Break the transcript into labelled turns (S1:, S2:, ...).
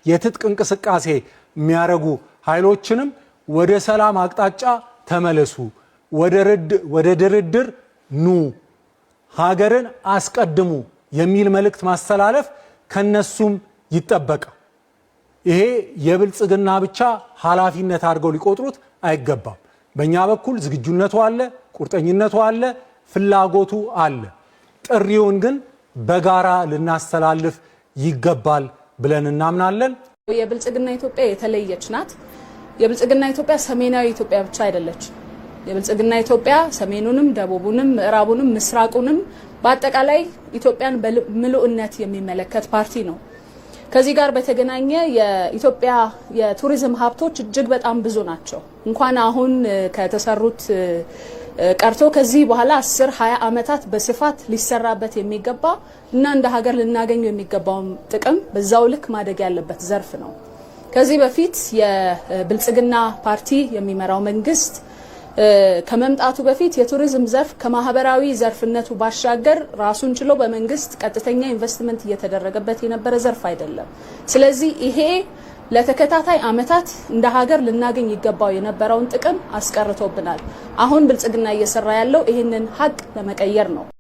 S1: የትጥቅ እንቅስቃሴ የሚያደርጉ ኃይሎችንም ወደ ሰላም አቅጣጫ ተመለሱ፣ ወደ ድርድር ኑ፣ ሀገርን አስቀድሙ የሚል መልእክት ማስተላለፍ ከነሱም ይጠበቃል። ይሄ የብልጽግና ብቻ ኃላፊነት አድርገው ሊቆጥሩት አይገባም። በእኛ በኩል ዝግጁነቱ አለ፣ ቁርጠኝነቱ አለ፣ ፍላጎቱ አለ። ጥሪውን ግን በጋራ ልናስተላልፍ ይገባል ብለን እናምናለን።
S2: የብልጽግና ኢትዮጵያ የተለየች ናት። የብልጽግና ኢትዮጵያ ሰሜናዊ ኢትዮጵያ ብቻ አይደለች። የብልጽግና ኢትዮጵያ ሰሜኑንም፣ ደቡቡንም፣ ምዕራቡንም፣ ምስራቁንም በአጠቃላይ ኢትዮጵያን በምሉእነት የሚመለከት ፓርቲ ነው። ከዚህ ጋር በተገናኘ የኢትዮጵያ የቱሪዝም ሀብቶች እጅግ በጣም ብዙ ናቸው። እንኳን አሁን ከተሰሩት ቀርቶ ከዚህ በኋላ 10 20 ዓመታት በስፋት ሊሰራበት የሚገባ እና እንደ ሀገር ልናገኘው የሚገባውን ጥቅም በዛው ልክ ማደግ ያለበት ዘርፍ ነው። ከዚህ በፊት የብልጽግና ፓርቲ የሚመራው መንግስት ከመምጣቱ በፊት የቱሪዝም ዘርፍ ከማህበራዊ ዘርፍነቱ ባሻገር ራሱን ችሎ በመንግስት ቀጥተኛ ኢንቨስትመንት እየተደረገበት የነበረ ዘርፍ አይደለም። ስለዚህ ይሄ ለተከታታይ ዓመታት እንደ ሀገር ልናገኝ ይገባው የነበረውን ጥቅም አስቀርቶብናል። አሁን ብልጽግና እየሰራ ያለው ይህንን ሀቅ ለመቀየር ነው።